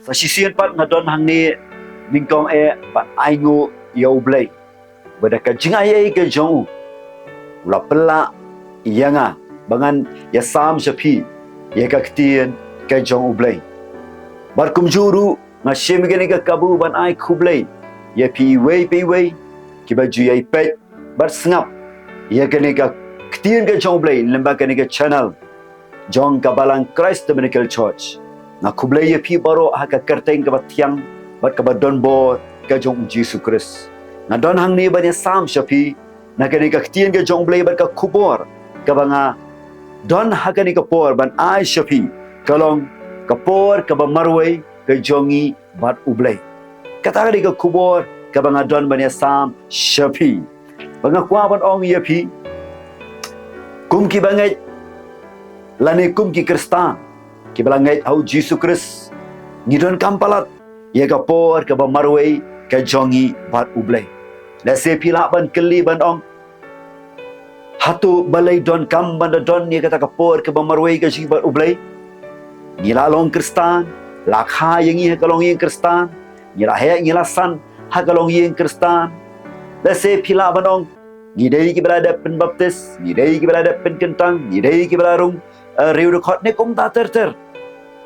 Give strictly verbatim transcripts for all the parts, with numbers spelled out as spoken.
Sa shisien pat nga don hangne nyngkong eh ban ainguh ïa U Blei, ba da ka jingaiei ka jong u, u la pynlah ïa nga ba ngan ïasam sha phi ïa ka ktien ka jong U Blei. Bad kumjuh ruh nga shim ïa kane ka kabu ban ai khublei ïa phi iwei pa iwei kiba ju ïai peit bad sngap ïa kane ka ktien ka jong U Blei lyngba kane ka channel jong ka Balang Christ Tabernacle Church. Nga khublei ïa phi baroh ha ka kyrteng kaba thiang bad kaba donbor ka jong U Jisu Khrist. Nga don hangne ban ïasam sha phi na kane ka ktien ka jong U Blei, bad ka khubor kaba nga don ha kane ka por ban ai sha phi ka long ka por kaba marwei ka jong ngi bad U Blei. Kata ka dei ka khubor kaba nga don ban ïasam sha phi. Ba nga kwah ban ong ïa phi, kum kiba ngeit lane kum ki Khristan kiba la ngeit ha U Jisu Khrist, ngi donkam palat ïa ka por kaba marwei ka jong ngi bad U Blei. Lehse phi lah ban kylli ban ong, hato balei donkam ban da don ïa kata ka por kaba marwei ka jong ngi bad U Blei? Ngi la long Khristan, la kha ïa ngi ha ka longïing Khristan, ngi la heh ngi la san ha ka longïing Khristan. Lehse phi lah ban ong, ngi dei kiba la dep pynbaptis, ngi dei kiba la dep pynkyntang, ngi dei kiba la rung, eh, riew dkhot ne kumta ter ter.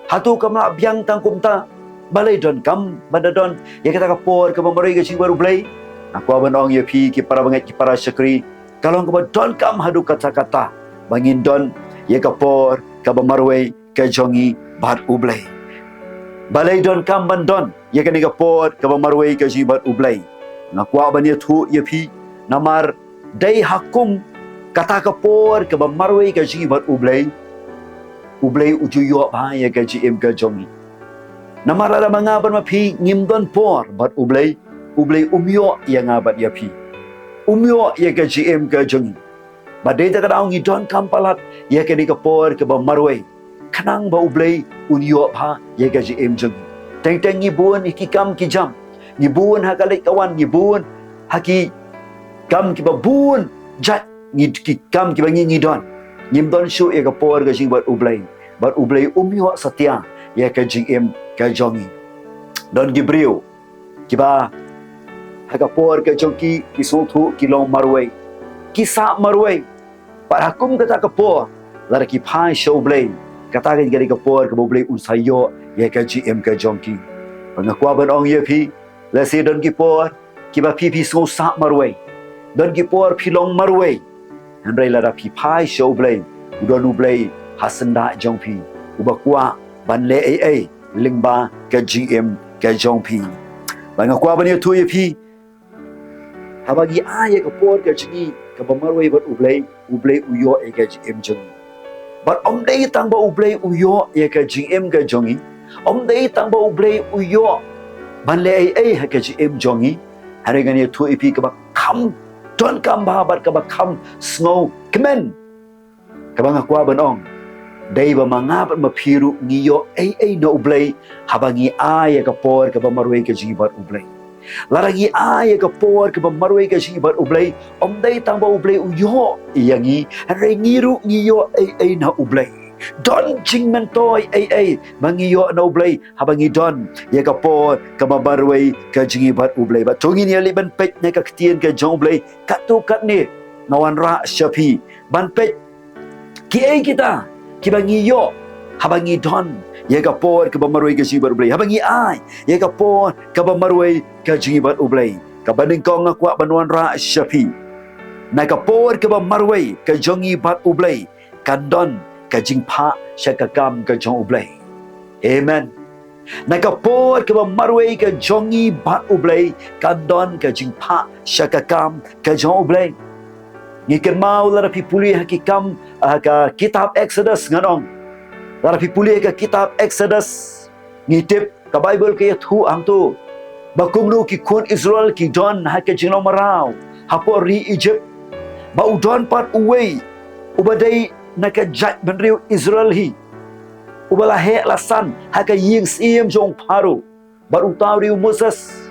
Hato kam lah biang tang kumta? Balei donkam ban da don ïa kata ka por kaba marwei ka jong ngi bad U Blei? Nga kwah ban ong ïa phi ki para bangeit ki para shakri, ka long kaba donkam haduh katta katta ba ngin don ïa ka por kaba marwei ka jong ngi bad U Blei. Balei donkam ban don ïa kane ka por kaba marwei ka jong ngi bad U Blei? Nga kwah ban ïathuh ïa phi, namar dei ha kum kata ka por kaba marwei ka jong ngi bad U Blei, U Blei u ju ïoh bha ïa ka jingim ka jong ngi. Namar lada ma nga bad ma phi ngim don por bad U Blei, U Blei um ïoh ïa nga bad ïa phi, um ïoh ïa ka jingim ka jong ngi. Bad dei ta ka daw ngi donkam palat ïa kane ka por kaba marwei, khnang ba U Blei un ïoh bha ïa ka jingim jong ngi. Teng teng ngi bun ha ki kam ki jam, ngi bun ha ka leit ka wan, ngi bun ha ki kam kiba bun jait, ngi ki kam kiba ngi ngi don, ngim don shuh ïa ka por ka jong ngi bad U Blei, bad U Blei um ïoh satia ïa ka jingim ka jong ngi. Don ki briew kiba ha ka por ka jong ki, ki sngewthuh ki long marwei, ki sah marwei. Bad ha kum kata ka por, lada ki phai sha U Blei, kata ka dei ka por kaba U Blei un sa ïoh ïa ka jingim ka jong ki. Bad nga kwah ban ong ïa phi, lehse don ki por kiba phi phi sngew sah marwei, don ki por phi long marwei. Hynrei lada phi phai sha U Blei, u don U Blei ha syndah jong phi, uba kwah ban leh ei ei lyngba ka jingim ka jong phi. Bad nga kwah ban ïathuh ïa phi, haba ngi ai ïa ka por ka jong ngi kaba marwei bad U Blei, U Blei u ïoh ïa ka jingim jong ngi. Bad ym dei tang ba U Blei u ïoh ïa ka jingim ka jong ngi, ym dei tang ba U Blei u ïoh ban leh ei ei ha ka jingim jong ngi. Hynrei ngan ïathuh ïa phi kaba kham donkam bha bad kaba kham sngewkmen, kaba nga kwah ban ong, dei ba ma nga bad ma phi ruh ngi ïoh ei ei na U Blei haba ngi ai ïa ka por kaba marwei ka jong ngi bad U Blei. Lada ngi ai ïa ka por kaba marwei ka jong ngi bad U Blei, ym dei tang ba U Blei u ïoh ïa ngi, hynrei ngi ruh ngi ïoh ei ei na U Blei. Don jingmyntoi ei ei ba ngi ïoh na U Blei haba ngi don ïa ka por kaba marwei ka jong ngi bad U Blei. Bad to ngin ïa leit ban peit na ka ktien ka jong U Blei katto katne. Nga wanrah sha phi ban peit kiei kita kiba ngi ïoh haba ngi don ïa ka por kaba marwei ka jong ngi bad U Blei, haba ngi ai ïa ka por kaba marwei ka jong ngi bad U Blei. Kaba nyngkong nga kwah ban wanrah sha phi, na ka por kaba marwei ka jong ngi bad U Blei kan don ka jingphah sha ka kam ka jong U Blei. Amen. Na ka por kaba marwei ka jong ngi bad U Blei kan don ka jingphah sha ka kam ka jong U Blei. Ngi kynmaw lada phi pule ha ki kam, ha ka kitab Exodus ngan ong. Lada phi pule ha ka kitab Exodus, ngi tip ka Baibl ka ïathuh hangto ba kumno ki khun Israel ki don ha ka jinglong mraw hapoh ri Egypt. Ba u don pat uwei uba dei na ka jaitbynriew Israel hi, uba la heh la san ha ka ïing syiem jong Pharaoh. Bad uta u dei u Moses.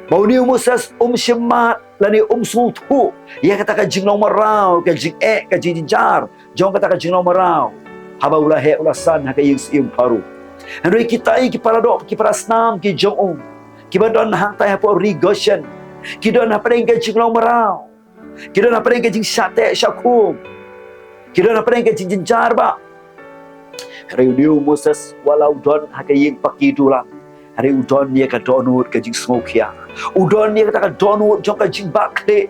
Ba une u Moses um shym mad lane um sngewthuh ïa kata ka jinglong mraw, ka jingeh, ka jingjynjar jong kata ka jinglong mraw, haba u la heh u la san ha ka ïing syiem Pharaoh. Hynrei kita ki paradoh, ki parasnam ki jong u, kiba don hangtai hapoh ri Goshen, ki don hapdeng ka jinglong mraw, ki don hapdeng ka jingshah teh shah khum, ki don hapdeng ka jingjynjar bah. Hynrei une u Moses wat la u don ha ka ïing paki dulan, hynrei u don ïa ka dohnud ka jingsngewkhia, u don ïa kata ka dohnud jong ka jingbakla.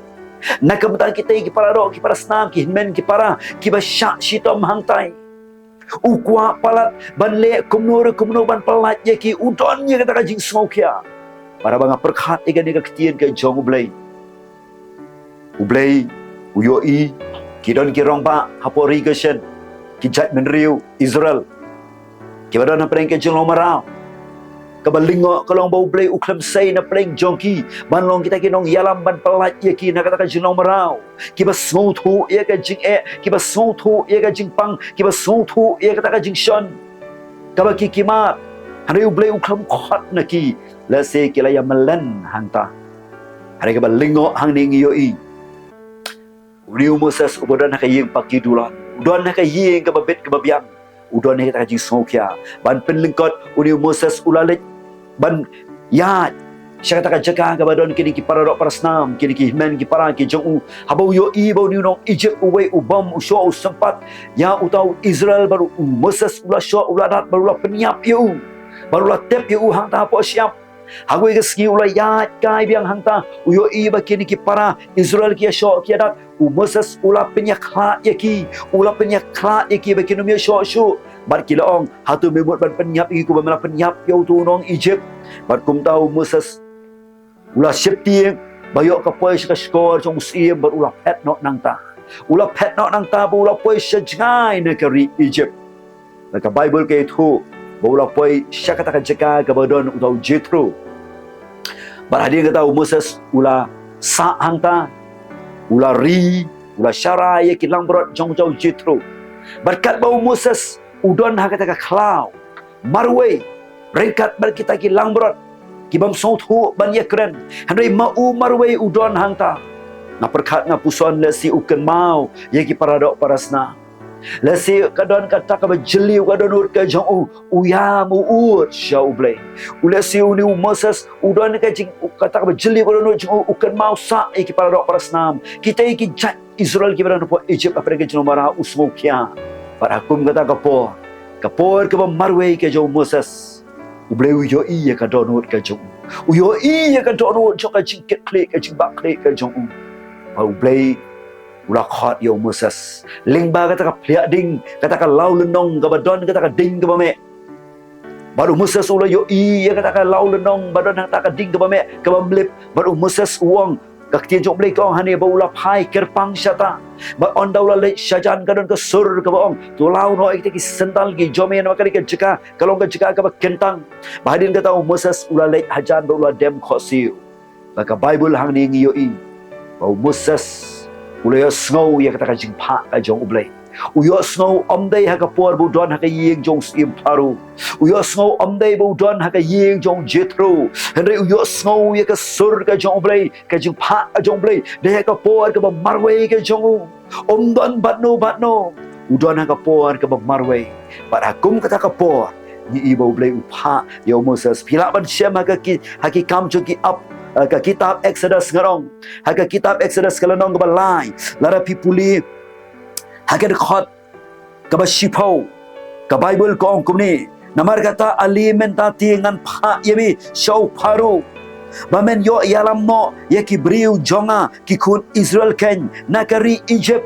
Na ka bynta kita ki paradoh, ki parasnam, ki hynmen, ki para, kiba shah shitom hangtai, u kwah palat ban leh kumno re kumno ban pyllait ïa ki, u don ïa kata ka jingsngewkhia. Para ba nga pyrkhat ïa kane ka ktien ka jong U Blei. U Blei u ïohi ki don ki rangbah hapoh ri Goshen, ki jaitbynriew Israel, kiba don hapdeng ka jinglong mraw. Kaba lyngngoh ka long ba U Blei u khlem sei na pdeng jong ki ban long kita ki nongïalam ban pyllait ïa ki na kata ka jinglong mraw. Kiba sngewthuh ïa ka jingeh, kiba sngewthuh ïa ka jingpang, kiba sngewthuh ïa kata ka jingshon kaba ki ki mad. Hynrei U Blei u khlem khot na ki, lehse ki la ïa mlien hangta. Hynrei kaba lyngngoh hangne ngi ïohi une u Moses uba don ha ka ïing paki dulan, u don ha ka ïing kaba bit kaba biang, u don ha kata ka jingsngewkhia. Ban pynlyngkot, une u Moses u la leit ban ïaid sha kata ka jaka kaba don kine ki paradoh parasnam, kine ki hynmen ki para ki jong u. Haba u ïohi ba une u nong Egypt uwei u bym u shoh u sympat ïa uta u Israel, bad u Moses u la shoh, u la dat, bad u la pynïap ïa u, bad u la tep ïa u hangta hapoh shyiap. Ha kawei ka sngi u la ïaid kai biang hangta, u ïohi ba kine ki para Israel ki ïashoh ki ïadat. U Moses u la pynïakhlad ïa ki, u la pynïakhlad ïa ki ba kin ym ïashoh shuh. Bad ki la ong, hato me mut ban pynïap ïa ki kumba me la pynïap ïa uto u nong Egypt? Bad kumta u Moses u la sheptieng ba ïoh ka poi sha ka shkor jong u syiem, bad u la phet noh nangta. U la phet noh nangta bad u la poi sha jngai na ka ri Egypt. Bad ka Baibl ka ïathuh ba u la poi sha kata ka jaka kaba don uta u Jethro. Bad hadien kata u Moses u la sah hangta, u la ri, u la sharai ïa ki langbrot jong uta u Jethro. Bad katba u Moses u don ha kata ka khlaw marwei ryngkat bad kita ki langbrot ki bym sngewthuh ban ïakren, hynrei ma u marwei u don hangta, nga pyrkhat, nga puson, lehse u kynmaw ïa ki paradoh parasnam. Lehse ka don kata kaba jylliew ka dohnud ka jong u, u ïam, u ud sha U Blei. U, lehse une u Moses u don ka jing, kata kaba jylliew ka dohnud jong u, u kynmaw sah ïa ki paradoh parasnam, kita ki jait Israel kiba don hapoh Egypt hapdeng ka jinglong mraw, u sngewkhia. Bad ha kum kata ka por, ka por kaba marwei ka jong u Moses, U Blei u ïohi ïa ka dohnud ka jong u. U ïohi ïa ka dohnud jong ka jingkitkhlieh, ka jingbakla ka jong u. Bad U Blei u la khot ïa u Moses lyngba kata ka pliah ding, kata ka law lynnong kaba don kata ka ding kaba meh. Bad u Moses u la ïohi ïa kata ka law lynnong ba don kata ka ding kaba meh, kaba mlip. Bad u Moses u ong, ka ktien jong U Blei ka ong hangne ba u la phai kyrpang shata. Bad ynda u la leit shajan ka don ka sur kaba ong, to law noh ïa kita ki sandal ki jong me, namar kane ka jaka ka long ka jaka kaba kyntang. Bad hadien kata u Moses u la leit hajan bad u la dem khohsiew. Bad ka Baibl hangne ngi ïohi ba u Moses u la ïohsngew ïa kata ka jingphah ka jong U Blei. U ïohsngew ym dei ha ka por ba u don ha ka ïing jong u syiem Pharaoh. U ïohsngew ym dei ba u don ha ka ïing jong u Jethro. Hynrei u ïohsngew ïa ka sur ka jong U Blei, ka jingphah ka jong U Blei, dei ha ka por kaba marwei ka jong u. Ym don batno batno, u don ha ka por kaba marwei. Bad ha kum kata ka por ngi i ba U Blei u phah ïa u Moses. Phi lah ban shem ha ka ki, ha ki Kam jong ki Ap, eh, ka kitab Exodus, nga ong, ha ka kitab Exodus ka lynnong kaba lai, lada phi pule ha ka dkhot kaba shiphew, ka Baibl ka ong kumne: Namar kata ale mynta te ngan phah ïa me sha u Pharaoh, ba men ïoh ïalam noh ïa ki briew jong nga, ki khun Israel keiñ, na ka ri Egypt.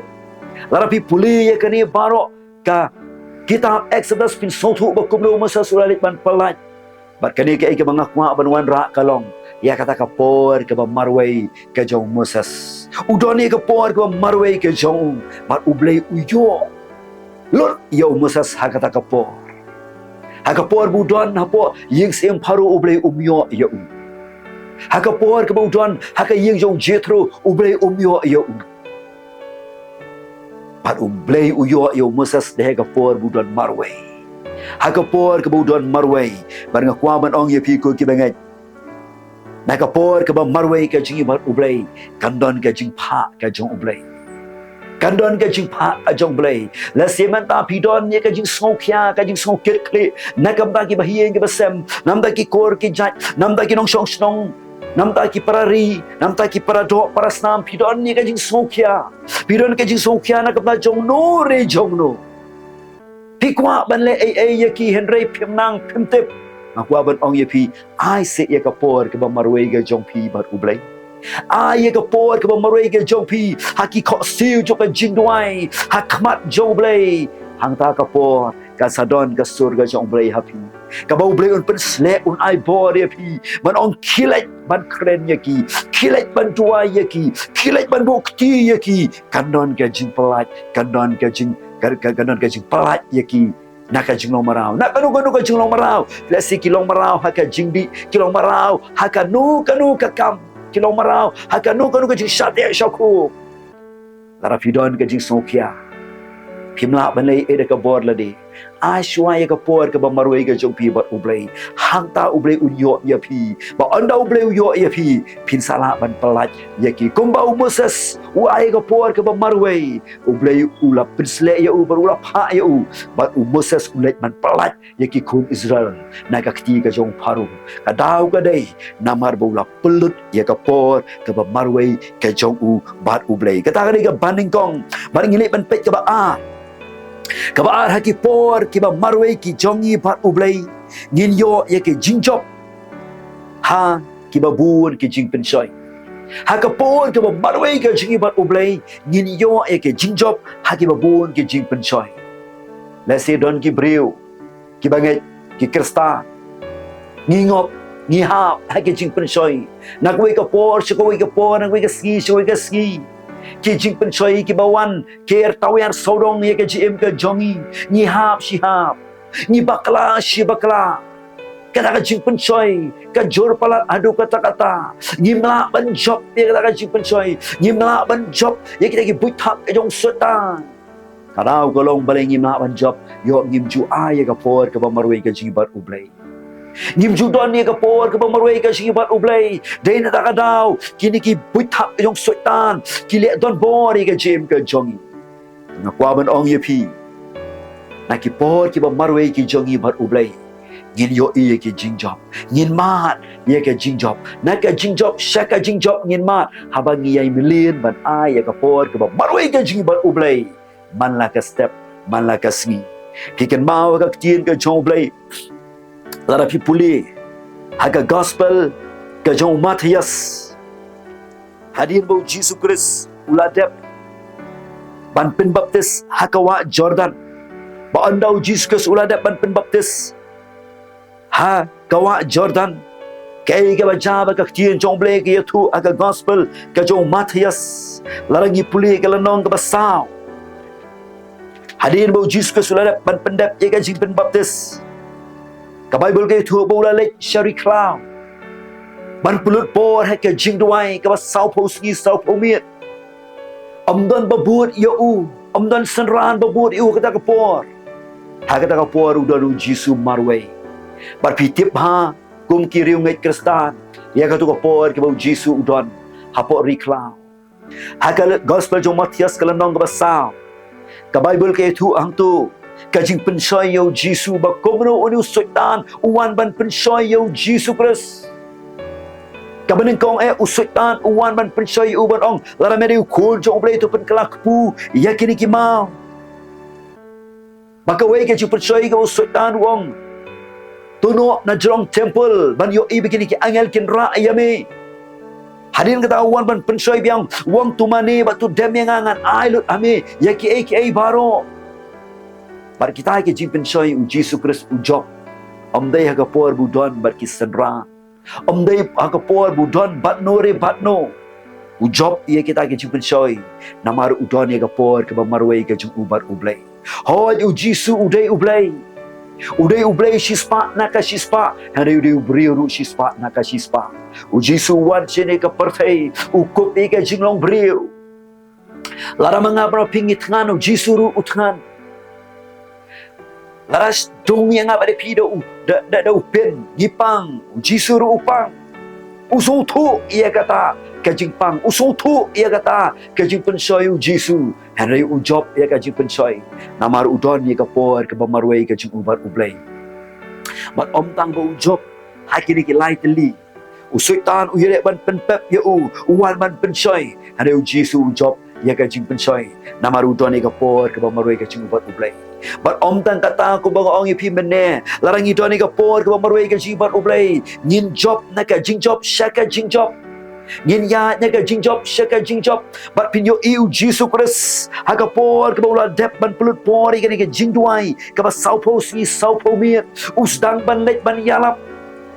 Lada phi pule ïa kane baroh ka kitab Exodus, phin sngewthuh ba kumno u Moses u la leit ban pyllait. Bad kane kaei kaba nga kwah ban wanrah ka long ïa kata ka por kaba marwei ka jong u Moses. U don ïa ka por kaba marwei ka jong u, bad U Blei u ïoh lut ïa u Moses ha kata ka por. Ha ka por ba u don hapoh ïing syiem Pharaoh, U Blei um ïoh ïa u. Ha ka por kaba u don ha ka ïing jong u Jethro, U Blei um ïoh ïa u. Bad U Blei u ïoh ïa u Moses dei ha ka por ba u don marwei. Ha ka por kaba u don marwei. Bad nga kwah ban ong ïa phi ko ki bangeit, na ka por kaba marwei ka jong ngi bad U Blei, kan don ka jingphah ka jong U Blei. Kan don ka jingphah ka jong U Blei. Lehse mynta phi don ïa ka jingsngewkhia, ka jingsngewkitkhlieh, na ka bynta ki bahaïing ki bahasem, na ka bynta ki kur ki jait, na ka bynta ki nongshong shnong, na ka bynta ki para ri, na ka bynta ki para doh para snam, phi don ïa ka jingsngewkhia. Phi don ka jingsngewkhia na ka bynta jong no re jong no. Phi kwah ban leh ei ei ïa ki, hynrei phim nang phim tip. Nga kwah ban ong ïa phi, ai seh ïa ka por kaba marwei ka jong phi bad U Blei. Ai ïa ka por kaba marwei ka jong phi ha ki khohsiew jong ka jingduwai ha khmat jong U Blei. Hangta ka por kan sa don ka sur ka jong U Blei ha phi, kaba U Blei un pynsleh, un ai bor ïa phi ban ong khie leit ban kren ïa ki, khie leit ban duwai ïa ki, khie leit ban buh kti ïa ki. Kan don ka jingpyllait, kan don ka jing, kan, kan, kan don ka jingpyllait ïa ki na ka jinglong mraw, na kano kano ka jinglong mraw. Lehse ki long mraw ha ka jingdih, ki long mraw ha kano kano ka kam, ki long mraw ha kano kano ka jingshah teh shah khup. Lada phi don ka jingsngewkhia, phim lah ban leh ei da ka bor lade. Ai shuwa ïa ka por kaba marwei ka jong phi bad U Blei. Hangta U Blei un ïoh ïa phi. Ba ynda U Blei u ïoh ïa phi, phin sa lah ban pyllait ïa ki. Kumba u Moses u ai ka por kaba marwei, U Blei u la pynsleh ïa u bad u la phah ïa u. Bad u Moses u leit ban pyllait ïa ki khun Israel na ka kti ka jong Pharaoh. Ka daw ka dei namar ba u la pynlut ïa ka por kaba marwei ka jong u bad U Blei. Kata ka dei kaba nyngkong. Bad ngin leit ban peit kaba ar. Kaba ar, ha ki por kiba marwei ki jong ngi bad U Blei, ngin ïoh ïa ki jingjop ha kiba bun ki jingpynshoi. Ha ka por kaba marwei ka jong ngi bad U Blei, ngin ïoh ïa ki jingjop ha kiba bun ki jingpynshoi. Lehse don ki briew kiba ngeit ki Khristan, ngi ngop, ngi hap ha ki jingpynshoi. Na kawei ka por sha kawei ka por, na kawei ka sngi sha kawei ka sngi, ki jingpynshoi kiba wan ki rtawir sawdong ïa ka jingim ka jong ngi. Ngi hap shi hap, ngi bakla shi bakla. Kata ka jingpynshoi ka jur palat haduh katta katta. Ngim lah ban jop ïa kata ka jingpynshoi. Ngim lah ban jop ïa kita ki buit thap ka jong Soitan. Ka daw ka long balei ngim lah ban jop? Ïoh ngim ju ai ïa ka por kaba marwei ka jong ngi bad U Blei. Ngim ju don ïa ka por kaba marwei ka jong ngi bad U Blei. Dei na kata ka daw kine ki buit thap ka jong Soitan ki leh donbor ïa ka jingim ka jong ngi. Nga kwah ban ong ïa phi, na ki por kiba marwei ki jong ngi bad U Blei, ngin ïohi ïa ki jingjop. Ngin mad ïa ka jingjop. Na ka jingjop sha ka jingjop ngin mad, haba ngi ïai mlien ban ai ïa ka por kaba marwei ka jong ngi bad U Blei. Man la ka step, man la ka sngi. Phi kynmaw ha ka ktien ka jong U Blei, lada phi pule ha ka gospel ka jong u Mathaios, hadien ba u Jisu Khrist u la dep ban pynbaptis ha ka wah Jordan. Ba ynda u Jisu Khrist u la dep ban pynbaptis ha ka wah Jordan, kaei kaba jia ba ka ktien jong U Blei ka ïathuh ha ka gospel ka jong u Mathaios, lada ngi pule ka lynnong kaba saw, hadien ba u Jisu Khrist u la dep ban pyndep ïa ka jingpynbaptis, ka Baibl ka ïathuh ba u la leit sha ri khlaw ban pynlut por ha ka jingduwai kaba sawphew sngi sawphew miet. Ym don ba bud ïa u, ym don synran ba bud ïa u ha kata ka por. Ha kata ka por u don u Jisu marwei. Bad phi tip bha, kum ki riewngeit Khristan, ïa katu ka por kaba u Jisu u don hapoh ri khlaw. Ha ka gospel jong u Mathaios ka lynnong kaba saw, ka Baibl ka ïathuh hangtu ka jingpynshoi ïa u Jisu, ba kumno une u Soitan u wan ban pynshoi ïa u Jisu Khrist. Kaba nyngkong eh, u Soitan u wan ban pynshoi ïa u ban ong, lada me dei u Khun jong U Blei to pynkylla kpu ïa kine ki maw. Ba kawei ka jingpynshoi kaba u Soitan u ong, to noh na jrong temple ban ïohi ba kine ki angel kin rah ïa me. Hadien kata u wan ban pynshoi biang, u ong, to mane bad to dem ïa nga, ngan ai lut ha me ïa kiei kiei baroh. Bad kita ki jingpynshoi u Jisu Khrist u jop. Ym dei ha ka por ba u don bad ki synran. Ym dei ha ka por ba u don bad no re bad no. U jop ïa kita ki jingpynshoi namar u don ïa ka por kaba marwei ka jong u bad U Blei. Hooid, u Jisu u dei U Blei. U dei U Blei shispah na ka shispah, hynrei u dei u briew ruh shispah na ka shispah. U Jisu u wan shane ka pyrthei, u kup ïa ka jinglong briew. Lada ma nga bad phi ngi thngan, u Jisu ruh u thngan. Lada sdang ïa nga bad phi da u, da, da, da u pin, ngi pang, u Jisu ruh u pang. U sngewthuh ïa kata ka jingpang, u sngewthuh ïa kata ka jingpynshoi u Jisu. Hynrei u jop ïa ka jingpynshoi namar u don ïa ka por kaba marwei ka jong u bad U Blei. Bad ym tang ba u jop ha kine ki lai tylli, u Soitan u ïaleh ban pynpep ïa u, u wan ban pynshoi. Hynrei u Jisu u jop ïa ka jingpynshoi namar u don ïa ka por kaba marwei ka jong u bad U Blei. Bad ym tang kata, kumba nga ong ïa phi mynne, lada ngi don ïa ka por kaba marwei ka jong ngi bad U Blei, ngin jop na ka jingjop sha ka jingjop. Ngin ïaid na ka jingjop sha ka jingjop. Bad phin ïohi u Jisu Khrist ha ka por kaba u la dep ban pynlut por ïa kane ka jingduwai kaba sawphew sngi sawphew miet, u sdang ban leit ban ïalap.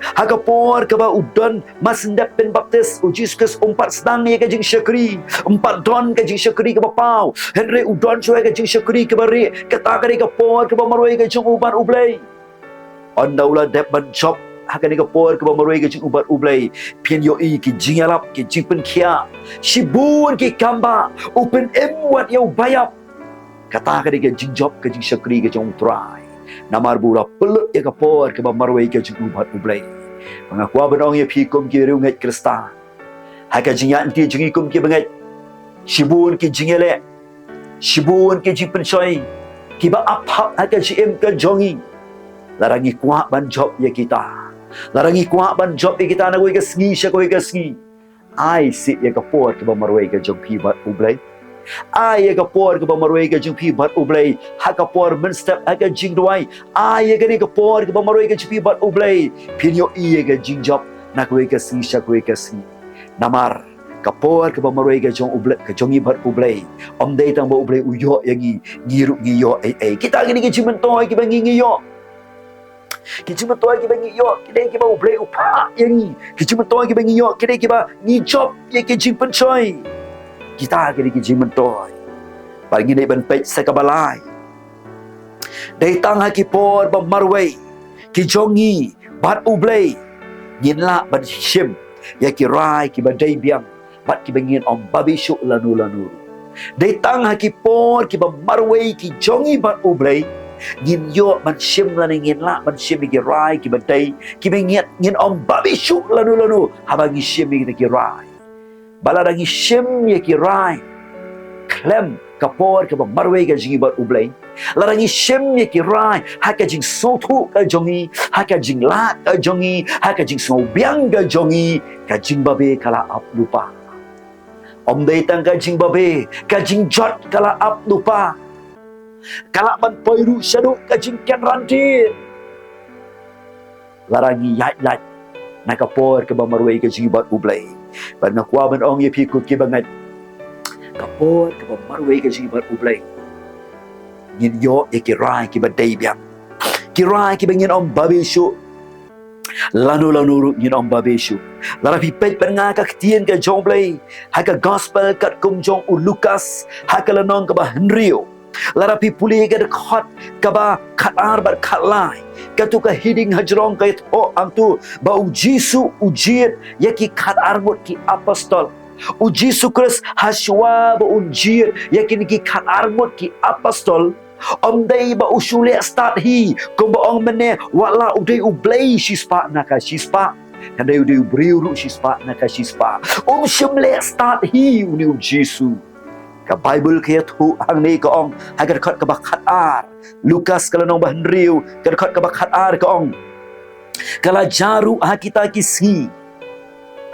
Ha ka por kaba u Don Masyndep pynbaptis, u Jisu Khrist um pat sdang ïa ka jingshakri, um pat don ka jingshakri kaba paw. Hynrei u don shuwa ka jingshakri kaba rieh. Kata ka dei ka por kaba marwei ka jong u bad U Blei. Ynda u la dep ban jop ha kane ka por kaba marwei ka jong u bad U Blei, phin ïohi ki jingïalap, ki jingpynkhiah, shibun ki kambah, u pynim wat ïa u ba ïap. Kata ka dei ka jingjop, ka jingshakri ka jong u Trai. Namar ba u la pynlut ïa ka por kaba marwei ka jong u bad U Blei. Ba nga kwah ban ong ïa phi kum ki riewngeit Khristan, ha ka jingïaid lynti jong ngi kum ki bangeit, shibun ki jingïaleh, shibun ki jingpynshoi kiba ap hap ha ka jingim ka jong ngi. Lada ngi kwah ban jop ïa kita, lada ngi kwah ban jop ïa kita na kawei ka sngi sha kawei ka sngi, ai sih ïa ka por kaba marwei ka jong phi bad U Blei. Ai ïa ka por kaba marwei ka jong phi bad U Blei ha ka por mynstep ha ka jingduwai. Ai ïa kane ka por kaba marwei ka jong phi bad U Blei, phin ïohi ïa ka jingjop na kawei ka sngi sha kawei ka sngi. Namar ka por kaba marwei ka jong U Blei, ka jong ngi bad U Blei, ym dei tang ba U Blei u ïoh ïa ngi, ngi ruh ngi ïoh ei ei. Kita kine ki jingmyntoi kiba ngi ngi ïoh. Ki jingmyntoi kiba ngi ïoh ki dei kiba U Blei u phah ïa ngi. Ki jingmyntoi kiba ngi ïoh ki dei kiba ngi jop ïa ki jingpynshoi. Kita ki dei ki jingmyntoi. Bad ngin dei ban peit sa kaba lai. Dei tang ha ki por ba marwei ki jong ngi bad U Blei, ngin lah ban shim ïa ki rai kiba dei biang bad kiba ngin ym babe shuh lano lano ruh. Dei tang ha ki por kiba marwei ki jong ngi bad U Blei, ngin ïoh ban shim lane ngin lah ban shim ïa ki rai kiba dei, kiba ngin, ngin ym babe shuh lano lano haba ngi shim ïa kita ki rai. Ba lada ngi shim ïa ki rai khlem ka por kaba marwei ka jong ngi bad U Blei, lada ngi shim ïa ki rai ha ka jingsngewthuh ka jong ngi, ha ka jinglad ka jong ngi, ha ka jingsngewbiang ka jong ngi, ka jingbabe ka la ap lypa. Ym dei tang ka jingbabe, ka jingjot ka la ap lypa. Ka lah ban poi ruh shaduh ka jingkynran dien. Lada ngi ïaid lait na ka por kaba marwei ka jong ngi bad U Blei. Bad nga kwah ban ong ïa phi ko ki bangeit, ka por kaba marwei ka jong ngi bad U Blei, ngin ïoh ïa ki rai kiba dei biang, ki rai kiba ngin ym babe shuh. Lano lano ruh ngin ym babe shuh. Lada phi peit bad nga ka ktien ka jong U Blei ha ka gospel katkum jong u Lukas ha ka lynnong kaba hynriew, lada phi pule ka dkhot kaba khatar bad khatlai, kato ka heading hajrong ka ïathuh hangto ba u Jisu u jied ïa ki khatar ngut ki apostol. U Jisu Khrist hashwa ba un jied ïa kine ki khatar ngut ki apostol, ym dei ba u shu leh stad hi kumba ong mynne, wat la u dei U Blei shispah na ka shispah, hynrei u dei u briew ruh shispah na ka shispah. Um shym leh stad hi une u Jisu. Ka Baibl ka ïathuh hangne, ka ong ha ka dkhot kaba khatar, Lukas ka lynnong ba hynriew ka dkhot kaba khatar, ka ong, ka la jia ruh ha kita ki sngi,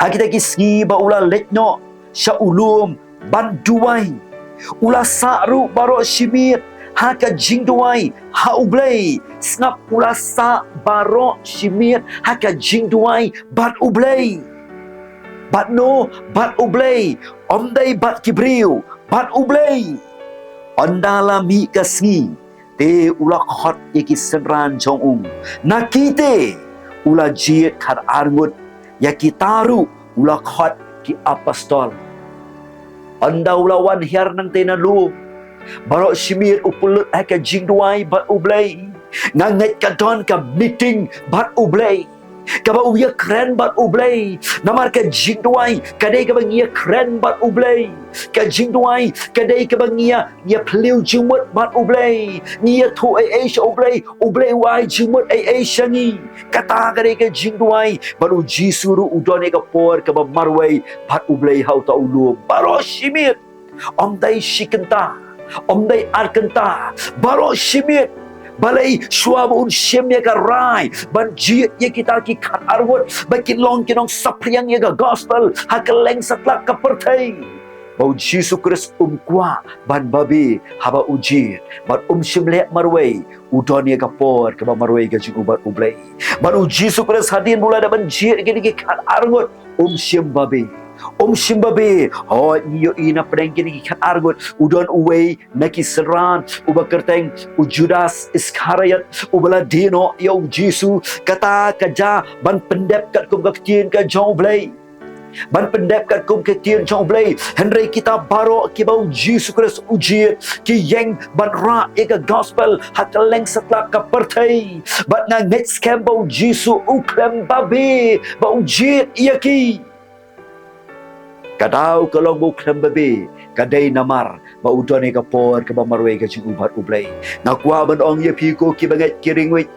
ha kita ki sngi ba u la leit noh sha u lum ban duwai, u la sah ruh baroh shi miet ha ka jingduwai ha U Blei. Sngap, u la sah baroh shi miet ha ka jingduwai bad U Blei. Bad no? Bad U Blei. Ym dei bad ki briew, bad U Blei. Ynda la mih ka sngi, te u la khot ïa ki synran jong u. Na ki te u la jied khatar ngut, ïa kita ruh u la khot ki apostol. Ynda u la wan hiar nangta na lum, baroh shi miet u pynlut ha ka jingduwai bad U Blei. Nga ngeit ka don ka meeting bad U Blei. kaba u ïakren bad U Blei. Namar ka jingduwai ka dei kaba ngi ïakren bad U Blei. Ka jingduwai ka dei kaba ngi ïa, ngi ïa phylliew jingmut bad U Blei. Ngi ïathuh ei ei sha U Blei, U Blei u ai jingmut ei ei sha ngi. Kata ka dei ka jingduwai. Bad U Jisu ruh u don ïa ka por kaba marwei bad U Blei ha uta u lum baroh shi miet. Ym dei shi kynta, ym dei ar kynta, baroh shi miet. Balei? Shuwa ba un shim ïa ka rai ban jied ïa kita ki khatar ngut ba kin long ki nongsaphriang ïa ka gospel ha kylleng satlak ka pyrthei. Ba U Jisu Khrist um kwah ban babe haba u jied, bad um shym leh marwei. U don ïa ka por kaba marwei ka jong u bad U Blei. Bad U Jisu Khrist hadien ba u la dep ban jied ïa kine ki khatar ngut, um shym babe. Um shym babe. Hooid, ngi ïohi na pdeng kine ki khatar ngut u don uwei na ki synran uba kyrteng u Judas Iskariot, uba la die noh ïa U Jisu. Kata ka jia ban pyndep katkum ka ktien ka jong U Blei. Ban pyndep katkum ka ktien jong U Blei. Hynrei kita baroh kiba U Jisu Khrist u jied, ki ïeng ban rah ïa ka gospel ha kylleng satlak ka pyrthei. Bad nga ngeit skhem ba U Jisu u khlem babe ba u jied ïa ki. Ka daw ka long ba u khlem babe ka dei namar ba u don ïa ka por kaba marwei ka jong u bad U Blei. Nga kwah ban ong ïa phi ko kiba ngeit, ki ringwit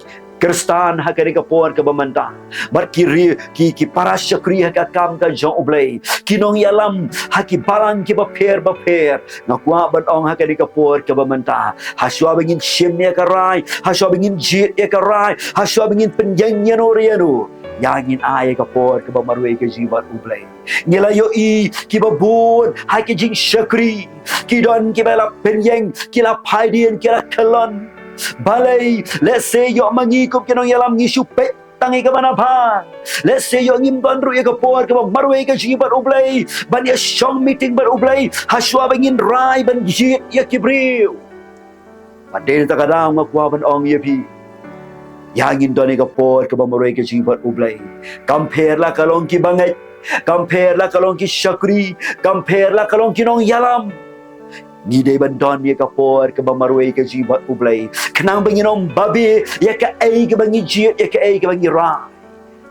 Khristan ha kane ka por kaba mynta, bad ki ri, ki, ki para shakri ha ka kam ka jong U Blei, ki nongïalam ha ki balang kiba pher ba pher. Nga kwah ban ong ha kane ka por kaba mynta, ha shuwa ba ngin shim ïa ka rai, ha shuwa ba ngin jied ïa ka rai, ha shuwa ba ngin pynïeng ïano re ïano, ïa ngin ai ïa ka por kaba marwei ka jong ngi bad U Blei. Ngi la ïohi kiba bun ha ki jingshakri, ki don kiba la pynïeng, ki la phai dien, ki la kyllon. Balei? Lehse ïoh ma ngi kum ki nongïalam ngi shu peit tang ïa kaba naphang. Lehse ïoh ngim don ruh ïa ka por kaba marwei ka jong ngi bad U Blei ban ïa shong meeting bad U Blei ha shuwa ba ngin rai ban jied ïa ki briew. Bad dei na kata ka daw nga kwah ban ong ïa phi, ïa ngin don ïa ka por kaba marwei ka jong ngi bad U Blei. Kam pher la ka long kiba ngeit, kam pher la ka long ki shakri, kam pher la ka long ki nongïalam, ngi dei ban don ïa ka por kaba marwei ka jong ngi bad U Blei, khnang ba ngin ym babe ïa kaei kaba ngi jied, ïa kaei kaba ngi rai.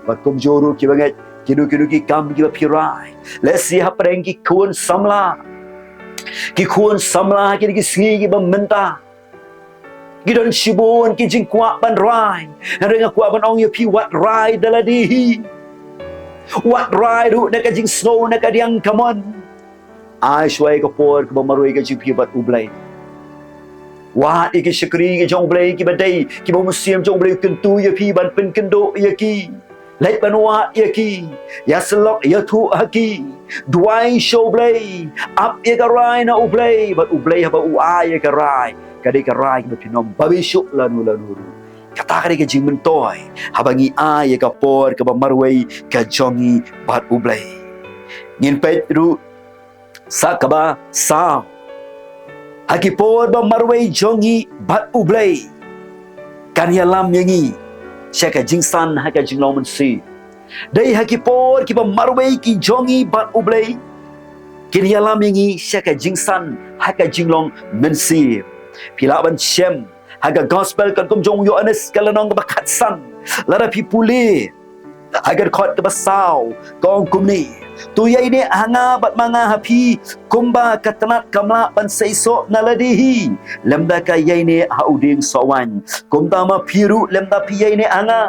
Bad kumjuh ruh kiba ngeit, kino kino ki kam kiba phi rai, lehse hapdeng ki khun samla, ki khun samla ha kine ki sngi kiba mynta, ki don shibun ki jingkwah ban rai. Hynrei nga kwah ban ong ïa phi, wat rai da lade hi. Wat rai ruh na ka jingsngew, na ka diang kamon. Ai shuwa ïa ka por kaba marwei ka jong phi bad U Blei. Wad ïa ki shakri ki jong U Blei kiba dei, kiba u Mynsiem jong U Blei u kyntu ïa phi ban pynkynduh ïa ki. Leit ban wad ïa ki, ïasyllok ïathuh ha ki. Duwai sha U Blei, ap ïa ka rai na U Blei, bad U Blei haba u ai ïa ka rai, ka dei ka rai kaba phin ym babe shuh lano lano ruh. Kata ka dei ka jingmyntoi haba ngi ai ïa ka por kaba marwei ka jong ngi bad U Blei. Ngin peit ruh sa kaba saw. Ha ki por ba marwei jong ngi bad U Blei, kan ïalam ïa ngi sha ka jingsan ha ka jinglong mynsiem. Dei ha ki por kiba marwei ki jong ngi bad U Blei, kin ïalam ïa ngi sha ka jingsan ha ka jinglong mynsiem. Phi lah ban shem ha ka gospel katkum jong u Ïoannis ka lynnong kaba khatsan, lada phi pule ha ka dkhot kaba saw, ka ong kumne: To ïaineh ha nga bad ma nga ha phi, kumba ka tnat kam lah ban seisoh na lade hi lymda ka ïaineh ha u dieng sohwaiñ, kumta ma phi ruh lymda phi ïaineh ha nga.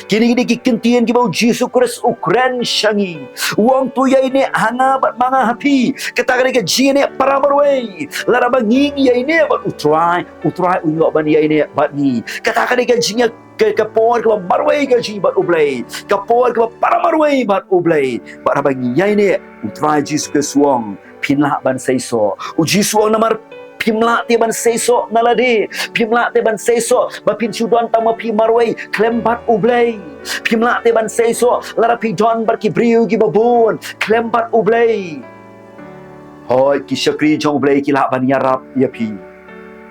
Kine ki dei ki kyntien kiba u Jisu Khrist u kren sha ngi. U ong: To ïaineh ha nga bad ma nga ha phi. Kata ka dei ka jingïaineh para marwei. Lada ba ngi ngi ïaineh bad U Trai, U Trai un ïoh ban ïaineh bad ngi. Kata ka dei ka jingïa, ka, ka por kaba marwei ka jong ngi bad U Blei, ka por kaba para marwei bad U Blei. Bad haba ngi ïaineh, U Trai Jisu Khrist u ong, phin lah ban seisoh. U Jisu u ong namar phim lah te ban seisoh na lade, phim lah te ban seisoh ba phin shu don tang ma phi marwei khlem bad U Blei. Phim lah te ban seisoh lada phi don bad ki briew kiba bun khlem bad U Blei. Hooid, ki shakri jong U Blei ki lah ban ïarap ïa phi,